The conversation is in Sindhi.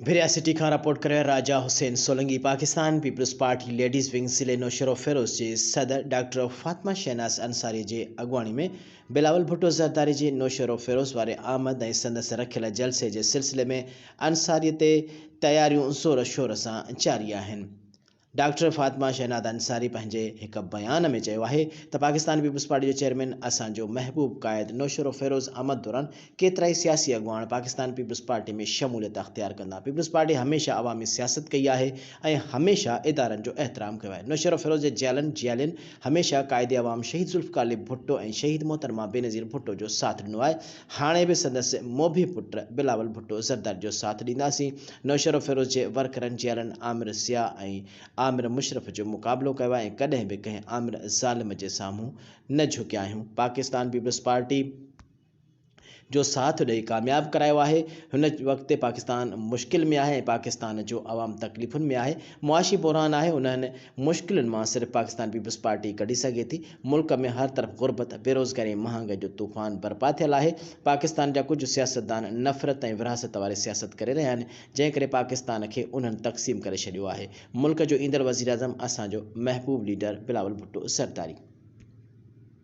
ڀريا سٽي کان رپورٽ ڪري Raja Hussain Solangi Pakistan Peoples Party ladies wing ضلعي نوشهروفيروز جي صدر ڊاڪٽر فاطمه شهناز انصاري جي اڳواڻي ۾ بلاول ڀٽو زرداري جي نوشهروفيروز واري آمد ۽ سندس رکيل جلسي جي سلسلي ۾ انصاري تي تياريون زور شور سان جاري آهن. ڊاڪٽر فاطمه شهناد انصاري پنهنجي هڪ بيان ۾ چيو آهي ته پاڪستان پيپلز پارٽي جو چيئرمين اسان جو محبوب قائد نوشهروفيروز آمد دوران ڪيترائي سياسي اڳواڻ پاڪستان پيپلز پارٽي ۾ شموليت اختيار ڪندا، پيپلز پارٽي هميشه عوامي سياست ڪئي آهي ۽ هميشه ادارن جو احترام ڪيو آهي، نوشهروفيروز جي جيالن جيالين هميشه قائد عوام شهيد ذوالفقار علي ڀٽو ۽ شهيد محترمه بينظير ڀٽو جو ساٿ ڏنو آهي، هاڻي به سندس موڀي پٽ بلاول ڀٽو زرداري جو ساٿ ڏينداسين، نوشهروفيروز جي ورڪرن جيالن آمر ضياء ۽ آمر مشرف جو مقابلو ڪيو آهي ۽ ڪڏهن به ڪنهن آمر ظالم جي سامهون نه جهڪيا آهيون، پاڪستان پيپلز پارٽي جو ساٿ ڏئي ڪامياب ڪرايو آهي، هن وقت پاڪستان مشڪل ۾ آهي ۽ پاڪستان جو عوام تڪليفن ۾ آهي، معاشي بحران آهي، انهن مشڪلن مان صرف پاڪستان پيپلز پارٽي ئي ڪڍي سگهي ٿي، ملڪ ۾ هر طرف غربت، بيروزگاري ۽ مهانگائي جو طوفان برپا ٿيل آهي، پاڪستان جا ڪجهه سياستدان نفرت ۽ ورهاست واري سياست ڪري رهيا آهن، جنهن ڪري پاڪستان کي انهن تقسيم ڪري ڇڏيو آهي، ملڪ جو ايندڙ وزيراعظم اسان جو محبوب ليڊر بلاول ڀٽو زرداري.